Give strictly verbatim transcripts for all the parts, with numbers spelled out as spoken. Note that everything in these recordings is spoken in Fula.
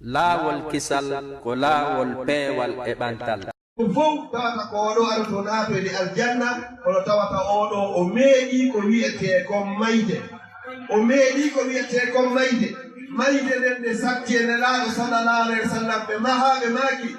Laawol kisal ko laawol peewal e ɓantal. Ko fow tawata ko oɗo aroto naatoyde aljanna, kono tawata oɗo o meeɗii ko wiyetee kon mayde. O meeɗii ko wiyetee kon mayde. Mayde nden nde satti e Nelaaɗo sallallahu alayhi wa sallam, ɓe mahaa ɓe maaki,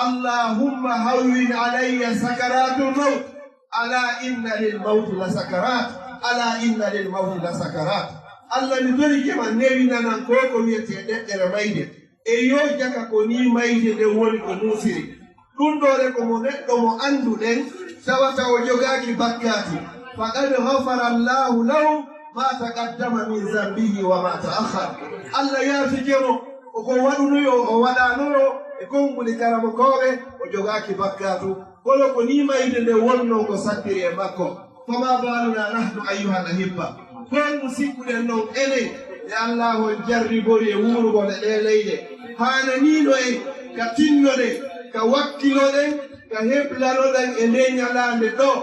Allahumma hawwin alayya sakaratul mawt. Ala inna lil mawti la sakarat. Ala inna lil mawti la sakarat. Allah, mi torike ma, newinanan ko ko wiyetee ɗeɗɗere mayde. E yo jaka ko nii mayde nden woni ko muusiri. Ɗun ɗoo de ko mo neɗɗo mo annduɗen, tawata o jogaaki bakkaati. Faqad ghafara Allahu lahu ma taqaddama min zambihi wa ma ta'akhkhar. Allah yaafike mo ko o waɗunoyo, o waɗanoyo e konguɗi karamokooɓe, o jogaaki bakkaatu. Kono ko nii mayde nde wonnoo ko sattiri e makko. Fama baluna nahnu ayyuhal ahibba. Hol mo sikkuɗen non enen e Allah on jarribori e wuurugol e ɗee leyɗe? Haananiino en ka tinnoɗen, ka wakkiloɗen, ka heblanoɗen e ndee ñalaande ɗoo,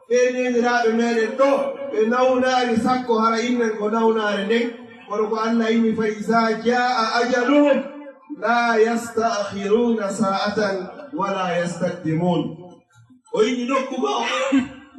ɓee neeniraaɓe meɗen ɗoo, ɓe nawnaali sakko hara innen ko nawnaare nden. Kono ko Allah inni, fa iza jaa ajaluhum la yasta'khiruna sa'atan wa la yastaqdimun. O inni nokku goo,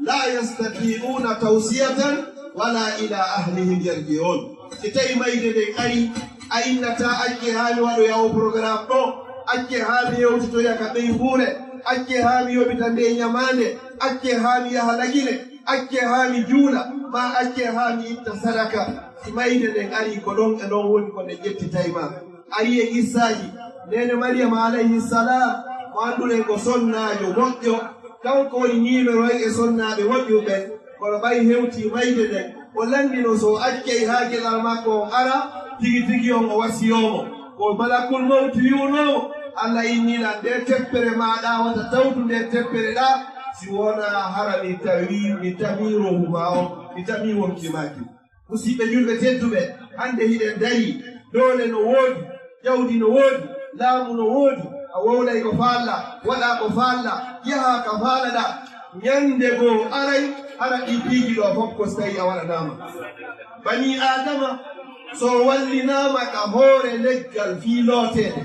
la yastati'una tawsiyatan wala ila ahlihim yarji'un. Si tawi mayde nden ari, a innataa acce haa mi waɗoya o programme ɗoo, acce haa mi yewtitoya ka ɓeynguure, acce haa mi yoɓita ndee ñamaande, acce haa mi yaha Lagine, acce haa mi juula, maa acce haa mi itta sadaka. Si mayde nden ari, ko ɗon e ɗon woni ko nde ƴettitay ma. A yi'e qissaaji Neene Mariyama alayhi salam, mo annduɗen ko sonnaajo moƴƴo, kanko woni niimero en e sonnaaɓe moƴƴuɓe ɓen. Kono ɓay hewtii mayde nden, o lanndino so o accay haa geɗal makko on ara, tigi tigi on o wasiyoo mo. Ko malakul mawti wi'unoo mo, Allah innii lan ndee teppere maaɗa wata tawtu ndee teppere ɗaa, si wonaa hara mi tawi, mi tamii ruuhu maa on, mi tamii wonki maa kin. Musiɓɓe julɓe tedduɓe, hannde hiɗen darii, doole no woodi, jawdi no woodi, laamu no woodi, a wowlay ko faalla, waɗaa ko faalla, yahaa ka faalaɗaa. Ñannde goo aray, hara ɗii piiji ɗoo fof ko so tawii a waɗanaama. Banii Aadama, so o wallinaama ka hoore leggal fii looteede,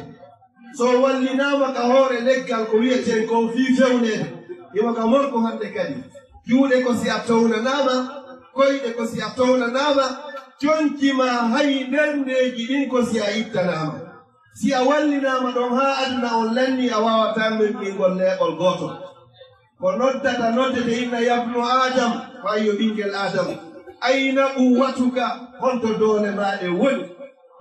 so o wallinaama ka hoore leggal ko wi'eten kon fii fewneede, himo ka morko hannde kadi. Juuɗe ko si a townanaama, koyɗe ko si a townanaama, conci maa hay ɓerndeeji ɗin ko si a ittanaama. Si a wallinaama ɗon haa aduna on lannii, a waawataa memɗingol leeɓol gooto. Ko noddata noddete inna yabnu Adam, ko ay yo ɓinngel Adam. Ayna quwwatuka, honto doole maa ɗen woni?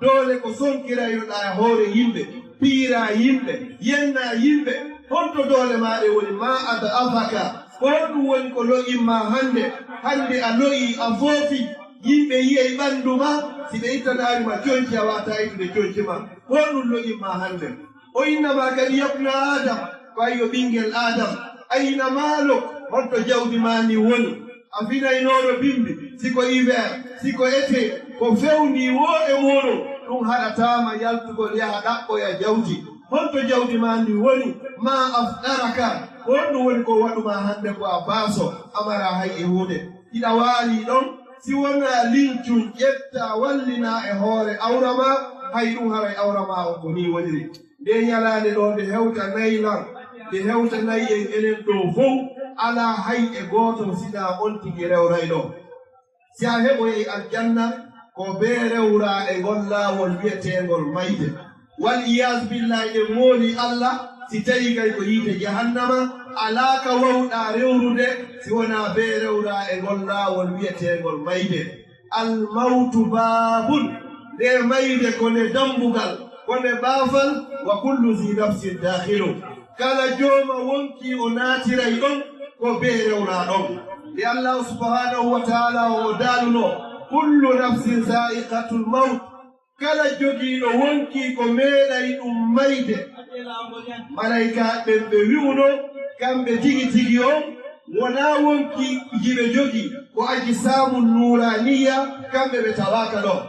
Doole ko sonkiraynoɗaa e hoore yimɓe, piiraa yimɓe, yennaa yimɓe. Honto doole maa ɗen woni? Ma ad'afaka, ko honɗum woni ko lo'immaa hannde? Hannde a lo'ii, a foofii, yimɓe yi'ay ɓanndu maa. Si ɓe ittanaali ma conci, a waawataa ittude conci maa. Ko honɗum lo'immaa hannde? O inna maa kadi yabna Adam, ko ay yo ɓinngel Adam. Ayna maaluk, honto jawdi maa ndin woni? A finaynooɗo bimmbi, si ko hiver, si ko été, ko fewndii woo e muuɗum, ɗum haɗataa ma yaltugol yaha ɗaɓɓoya jawdi. Honto jawdi maa ndin woni? Ma afɗaraka, ko honɗum woni ko waɗu maa hannde ko a baaso, a maraa hay e huunde? Hiɗa waalii ɗon, si wonaa lincun ƴettaa wallinaa e hoore awra maa, hay ɗum haray awra maa on ko nii woniri. Ndee ñalaande ɗoo nde hewtanay lan, nde hewtanay en enen ɗoo fow, alaa hay e gooto sinaa on tigi rewrayɗo. Si a heɓoyay aljanna, ko bee rewraa e ngol laawol wi'eteengol mayde. Wal iyaazu billaahi, en moolii Allah, si tawii kay ko yiite jahannama, alaa ka waawɗaa rewrude si wonaa bee rewraa e ngol laawol wi'eteengol mayde. Al mawtu baabun, nde mayde ko nde dammbugal, ko nde baafal, wa kullu zi nafsin daakhilu. Kala jooma wonkii o naatiray ɗon, ko bee rewraa ɗon. Nde Allaahu subhaanahu wa ta'aalaa o daalunoo, kullu nafsin zaa'iqatul mawt, kala jogiiɗo wonkii ko meeɗay ɗum mayde. Malaykaaɓe ɓen ɓe wi'uno, kamɓe tigi tigi on, wonaa wonkii ji ɓe jogii, ko ajsaamun nuuraaniyya, kamɓe ɓe tawaaka ɗon.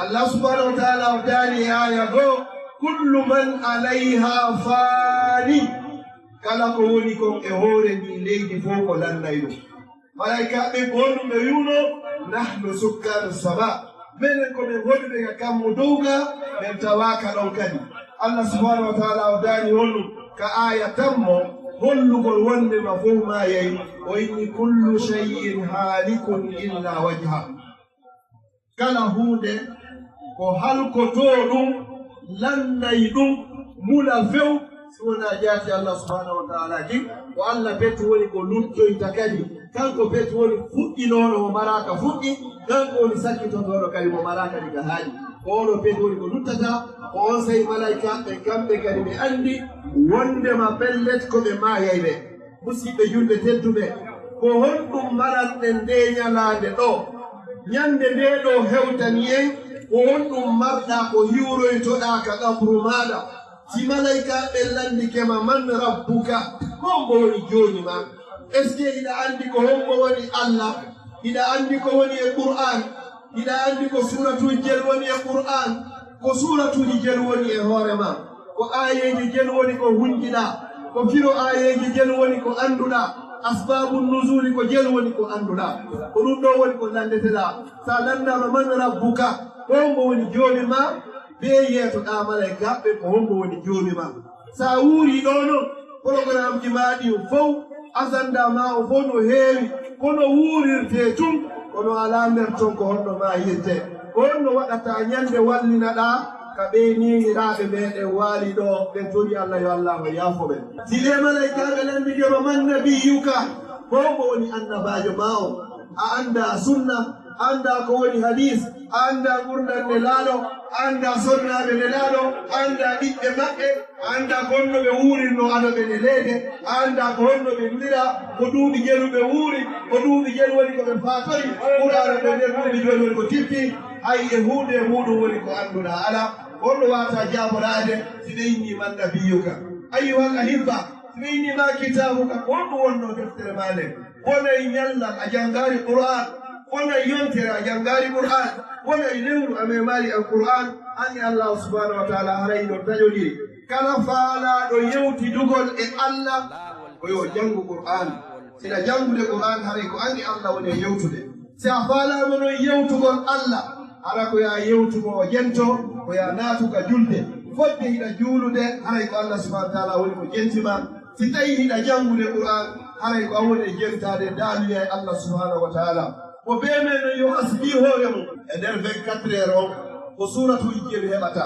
Allah subhaanahu wa ta'aalaa o daali e aaya goo, kullu man alayhaa faanin, kala ko woni kon e hoore ndii leydi fow ko lannay ɗum. Malaykaaɓe ɓen ko honɗum ɓe wi'uno? Nahnu sukkaanu samaa, menen ko men hoɗuɓe ka kammu dow gaa, men tawaaka ɗon kadi. Allah subhanahu wa ta'ala o daani honɗum ka aaya tammo, hollugol wonde ma fow maayay, o inni: "Kullu shay'in haalikun illa wajha." Kala huunde ko halkotoo ɗum, lannay ɗum, mula few, si wonaa jaati Allah subhanahu wa ta'ala kin. Ko Allah pet woni ko luttoyta kadi. Kanko pet woni fuɗɗinooɗo mo maraaka fuɗɗi, kanko woni sakkitotooɗo kadi mo maraaka ɗi ka haaɗi. Ko oɗo pet woni ko luttata, ko on sey malaykaaɓe kamɓe kadi ɓe anndi wondema pellet ko ɓe maayay ɓe. Musidɓe julɓe tedduɓe, ko honɗum maranɗen ndee ñalaande ɗoo? Ñande ndee ɗoo hewtani en, ko honɗum marɗaa ko hiwroytoɗaa ka qabru maaɗa? Si malaykaaɓe lanndike ma: "Man rabbuka?" Ko hombo woni joomi ma? Est-ce que hiɗa anndi ko hombo woni Allah? Hiɗa anndi ko woni e Qur'an? Hiɗa anndi ko suuratuuji jelu woni e Qur'an? Ko suuratuuji jelu woni e hoore ma? Ko aayeeje jelu woni ko hunjiɗaa? Ko firo aayeeje jelu woni ko annduɗaa? Asbaabu nuzuli ko jelu woni ko annduɗaa? Ko ɗum ɗoo woni ko lanndeteɗaa. Sa lanndaama: "Man rabbuka?" Ko hombo woni joomi ma? Bee yeetoɗaa malaykaaɓe ko hombo woni joomi ma. Sa wuuri ɗoo non, programmeji maa ɗin fow, asanda maa o fow no heewi, kono wuurirtee tun, kono alaa nder ton ko honno maayirtee. Ko honno waɗataa ñande wallinaɗaa ka ɓee niiniraaɓe meɗen waali ɗoo, ɓe tori Allah yo Allah o yaafo ɓe. Si ɓee malaykaaɓe lanndike ma: "Man nabiyyuka?" Ko hombo woni annabaajo maa on? A anndaa sunna, a anndaa ko woni hadiis, a anndaa ngurndan Nelaaɗo, a anndaa sonnaaɓe Nelaaɗo, a anndaa ɓiɓɓe maɓɓe, a anndaa ko honno ɓe wuurirnoo ado ɓe neleede, a anndaa ko honno ɓe nuliraa, ko duuɓi jelu ɓe wuuri, ko duuɓi jelu woni ko ɓe faatori, Qur'aana ko nder duuɓi jooni woni ko tippi, hay e huunde e muuɗum woni ko annduɗaa alaa. Ko honno waawataa jaaboraade si ɓe innii: "Man nabiyyuka?" Ayyuhal ahibba, si ɓe innii: "Ma kitaabuka?" Ko honɗum wonnoo deftere maa nden? Wonay ñallal a janngaali Qur'aan, wonay yontere a janngaali Qur'aan, wonay lewru a meemaali Alqur'aan, an e Allaahu subhaanahu wa ta'aalaa haray hiɗon taƴondiri. Kala faalaaɗo yewtidugol e Allah, ko yo o janngu Qur'aan. Si hiɗa janngude Qur'aan, haray ko an e Allah woni e yewtude. Si a faalaama non yewtugol Allah, hara ko yo a yewtu mo o jento, ko yo a naatu ka julde. Fodde hiɗa juulude, haray ko Allah subhaanahu wa ta'aalaa woni ko jenti ma. Si tawii hiɗa janngude Qur'aan, haray ko a woni e jentaade daaluyee Allah subhaanahu wa ta'aalaa. Mo bee meɗen yo hasbii hoore mum e nder vingt-quatre heures on, ko suuratuuji jelu heɓata.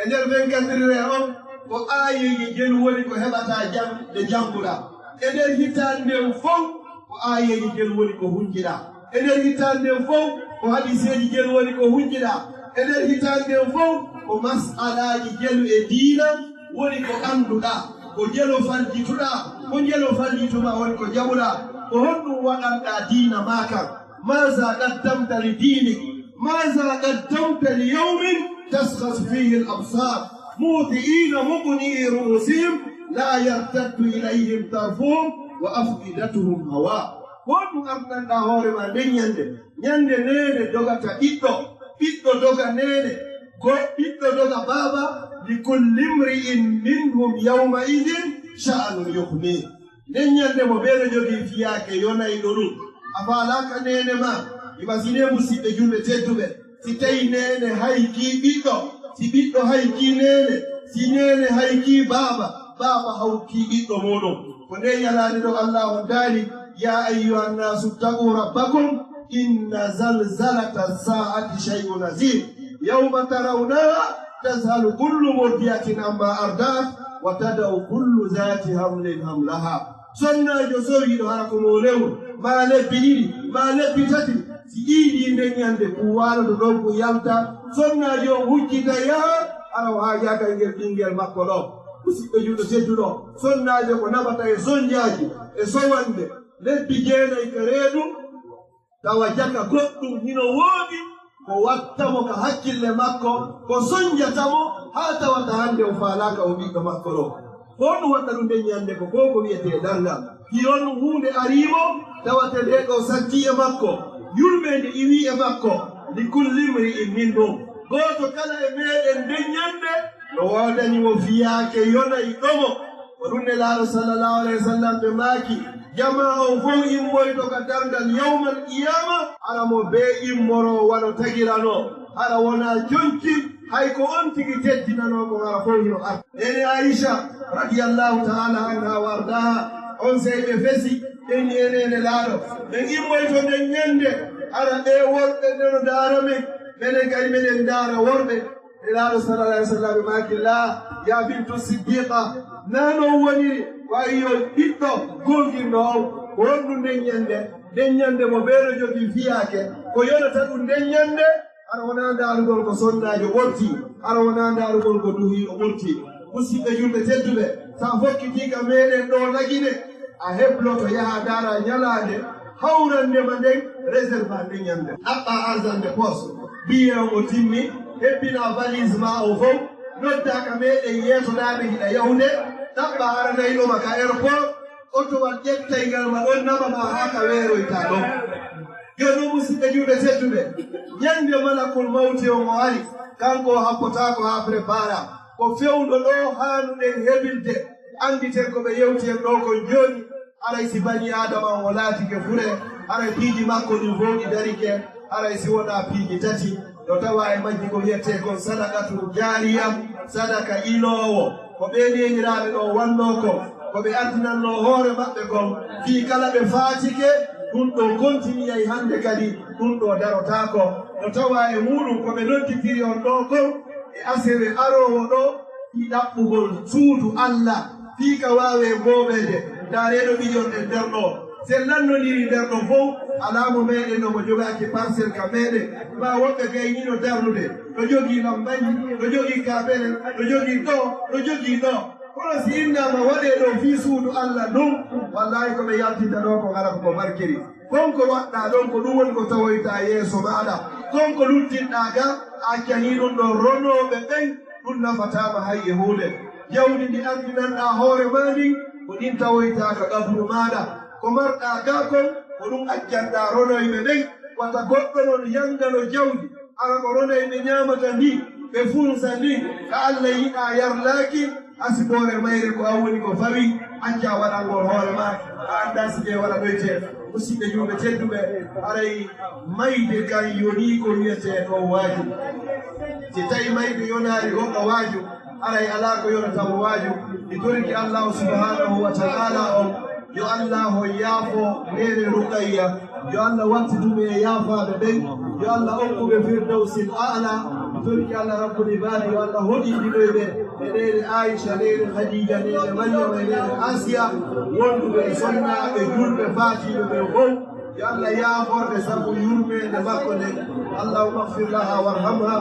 E nder vingt-quatre heures on, ko aayeeje jelu woni ko heɓata jam-, nde jannguɗaa. E nder hitaande nden fow, ko aayeeje jelu woni ko hunnjiɗaa. E nder hitaande nden fow, ko hadiiseeji jelu woni ko hunnjiɗaa. E nder hitaande nden fow, ko mas'alaaji jelu e diina woni ko annduɗaa, ko jelu faljituɗaa, ko jelu faljitumaa woni ko jaɓuɗaa. Ko honɗum waɗanɗaa diina maa kan? ماذا قدمت لدينك؟ ماذا قدمت ليوم تشخص فيه الأبصار مهطعين مقنعي رؤوسهم لا يرتد إليهم طرفهم وأفئدتهم هواء؟ Ko honɗum ardanɗaa hoore maa nden ñande? Ñande neene dogata ɓiɗɗo, ɓiɗɗo doga neene, go-, ɓiɗɗo doga baaba, لكل امرئ منهم يومئذ شأن يغنيه. Nden ñande mo bee no jogii fiyaake yonayɗo ɗum. A faalaaka neene maa? Imaginez, musiɓɓe julɓe tedduɓe, si tawii neene haykii ɓiɗɗo, si ɓiɗɗo haykii neene, si neene haykii baaba, baaba hawkii ɓiɗɗo muuɗum. Ko ndee ñalaande ɗoo Allah on daali: يا أيها الناس اتقوا ربكم إن زلزلة الساعة شيء عظيم يوم ترونها تذهل كل مرضعة عما أرضعت وتضع كل ذات حمل حملها. Sonnaajo sowiiɗo hara ko mo lewru, maa lebbi ɗiɗi, maa lebbi tati, si ƴiiɗii nden ñande, ɗum waaloto ɗon, ɗum yalta. Sonnaajo on huccita yaha, hara o haajaaka e ngel ɓinngel makko ɗoo. Musiɗɗo julɗo tedduɗo, sonnaajo ko naɓata e sonnjaaji, e sowande, lebbi jeenay ka reedu, tawa jaka goɗɗum hino woodi ko watta mo ka hakkille makko, ko sonjata mo, haa tawata hannde o faalaaka o ɓiɗɗo makko ɗoo. Ko honɗum watta ɗum nden ñande? Ko ko, ko wi'etee darngal. Hiyon huunde arii mo, tawata nde ɗoo sattii e makko, yurmeende iwii e makko. لكل امرئ منهم. Gooto kala e meɗen nden ñande, no woodani mo fiyaake yonayɗo mo. Ko ɗum Nelaaɗo sallallahu alayhi wa sallam ɓe maaki, jamaa on fow immoyto ka darngal yawmal qiyaama, hara mo bee immoroo wano tagiranoo, hara wonaa conci, Hay ko on tigi teddinanoo ko ngara fof hino arta. Ene Aisha radiyallahu ta'ala anha wa ardaha, on sey ɓe fesi, ɓe ni ene Nelaaɗo, ɓe immoyto nden ñande, ara ɓe worɓe nde no ndaara men, menen kadi meɗen ndaara worɓe. Nelaaɗo sallallahu alaihi wasallam maaki, "La, ya bintu Siddiqa, na non woniri, wa yo ɓiɗɗo goongirɗo on, ko honɗum nden ñande?" Nden ñande mo ɓeeɗo jogii fiyaake, ko yonata ɗum nden ñande, ara wonaa ndaarugol ko sonnaajo ɓorti, ara wonaa ndaarugol ko duhiiɗo ɓorti. Musidɓe julɓe tedduɓe, so a fokkitii ka meɗen ɗo Lagine, a hebloto yaha ndaara ñalaande hawrande ma nden, réserve nden ñande. Ɗaɓɓa argent de poche, billet on o timmi, hebbina valise ma o fof, nodda ka meɗen yeetodaaɓe hiɗa yahude, ɗaɓɓa aranayɗo ma ka airport, otowal ƴettaygal ma ɗon nama ma haa ka weeroyta ɗon. Yo ɗum musidɓe julɓe tedduɓe, ñande malakul mawti on o ari, kanko o happotaako haa prépara, ko fewndo ɗo haanuɗen hebilde, annditen ko ɓe yewti en ɗo kon jooni, aray si bani Aadama on o laatike fure, aray piiji makko ɗin fow ɗi darike, aray si wonaa piiji tati, no tawa e majji ko wiyetee kon sadaqatul jaariya, sadaka iloowo. Ko ɓee neeniraaɓe ɗo wannoo kon, ko ɓe ardinannoo hoore maɓɓe kon, fii kala ɓe faatike, ɗum ɗo kontiniyay hannde kadi, ɗum ɗo darotaako. No tawa e muuɗum ko ɓe nodditiri on ɗo kon, e asewe aroowo ɗo, fii ɗaɓɓugol suudu Alla, fii ka waawee boobeede. Ndaa reeɗo ɓiyon e nder ɗo. Si en lannondirii nder ɗo fow, alaa mo meɗen no mo jogaaki parcelle ka meɗen. Maa woɓɓe gayniino darnude, no jogii lambaji, no jogii kaabele, no jogii ɗo, no jogii ɗo. Kono si innaama waɗee ɗo fii suudu Alla ndun, wallaahi ko ɓe yaltinta ɗo ko hara ko barkiri. Kon ko waɗɗaa ɗon, ko ɗum woni ko tawoytaa yeeso maaɗa. Kon ko luttinɗaa ga, a accanii ɗum ɗon ronooɓe ɓen, ɗum nafataa ma hay e huunde. Jawdi ndi anndinanɗaa hoore maa ndin, ko ɗin tawoytaa ka qabru maaɗa. Ko marɗaa ga kon, ko ɗum accanɗaa ronoyɓe ɓen. Wata goɗɗo non yangano jawdi, ara ko ronayɓe ñaamata ndi, ɓe funsa ndi, ka Alla yiɗaa yarlaaki, asiboore mayre ko an woni ko fawi, acca waɗangol hoore maa, a anndaa si ɓe waɗanoyte. Musidɓe julɓe tedduɓe, haray mayde kan yonii ko wiyetee ɗo waaju. Si tawi mayde yonaali goɗɗo waaju, haray alaa ko yonata mo waaju. Mi torike Allaahu subhaanahu wa ta'ala on, yo Allaahu yaafo neene Ruqayya, yo Allah wattitu ɓe e yaafaaɓe ɓen, yo Allah okku ɓe Firdawsil A'la. Mi torike Allah Rabbul Ibaadi, yo Allah hoɗinɗinoy ɓe e neene Aisha, neene Khadija, neene Maryama, e neene Asiya, wonduɓe e sonnaaɓe julɓe faatiiɓe ɓen fow. Yo Allah yaaforde sabu yurmeende makko nden. اللهم اغفر لها وارحمها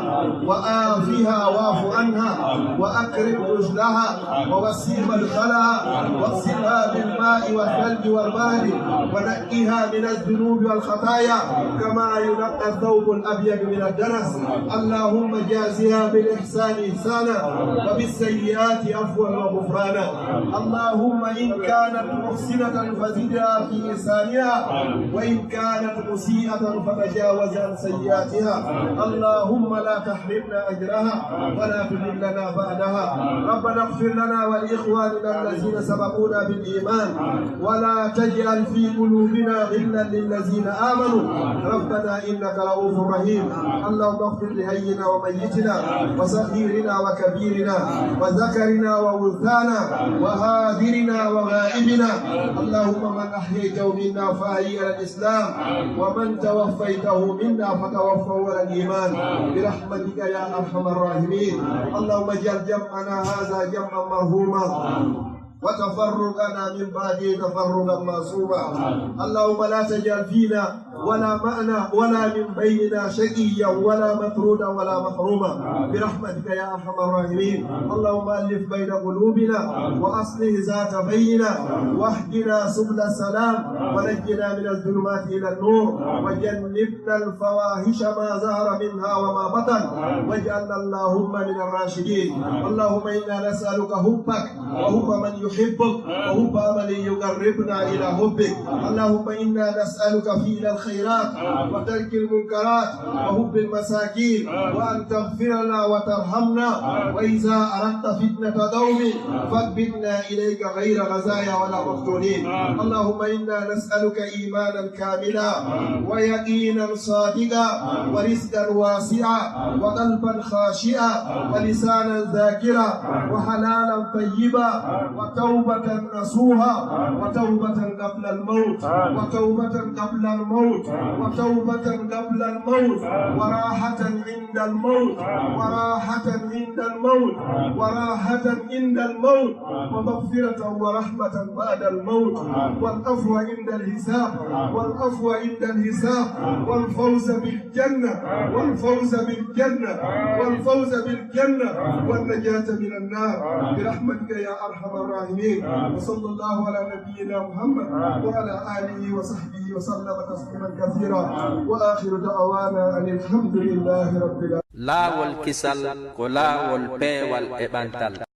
وعافها واعف عنها وأكرم نزلها ووسع مدخلها واغسلها بالماء والثلج والبرد ونقها من الذنوب والخطايا كما ينقى الثوب الأبيض من الدنس. اللهم جازها بالإحسان إحسانا وبالسيئات عفوا وغفرانا. اللهم إن كانت محسنة فزدها في إحسانها وإن كانت مسيئة فتجاوز عن سيئاتها. اللهم لا تحرمنا أجرها ولا تضلنا بعدها. ربنا اغفر لنا ولإخواننا الذين سبقونا بالإيمان ولا تجعل في قلوبنا غلا للذين آمنوا ربنا إنك رؤوف رحيم. اللهم اغفر لحينا وميتنا وصغيرنا وكبيرنا وذكرنا وأنثانا وحاضرنا وغائبنا. اللهم من أحييته منا فأحيه على الإسلام ومن توفيته منا فتوفه على الإيمان برحمتك يا أرحم الراحمين. اللهم اجعل جمعنا هذا جمعا مرحوما وتفرقنا من بعده تفرقا معصوما. اللهم لا تجعل فينا ولا معنا ولا من بيننا شقيا ولا مطرودا ولا محروما برحمتك يا أرحم الراحمين. اللهم ألف بين قلوبنا وأصلح ذات بيننا واهدنا سبل السلام ونجنا من الظلمات إلى النور وجنبنا الفواحش ما ظهر منها وما بطن واجعلنا اللهم من الراشدين. اللهم إنا نسألك حبك وحب من يحبك وحب عمل يقربنا إلى حبك. اللهم إنا نسألك فعل الخير الخيرات وترك المنكرات وحب المساكين وأن تغفر لنا وترحمنا وإذا أردت فتنة قوم فاقبضنا إليك غير خزايا ولا مفتونين. اللهم إنا نسألك إيمانا كاملا ويقينا صادقا ورزقا واسعا وقلبا خاشعا ولسانا ذاكرا وحلالا طيبا وتوبة نصوحا وتوبة قبل الموت وتوبة قبل الموت وتوبة قبل الموت وراحة عند الموت وراحة عند الموت وراحة عند الموت ومغفرة ورحمة بعد الموت والعفو عند الحساب والعفو عند الحساب والفوز بالجنة والفوز بالجنة والفوز بالجنة والنجاة من النار برحمتك يا أرحم الراحمين. وصلى الله على نبينا محمد وعلى آله وصحبه وسلم تسليما كثيرا. وآخر دعوانا أن الحمد لله رب العالمين. Laawol kisal ko laawol peewal e ɓantal.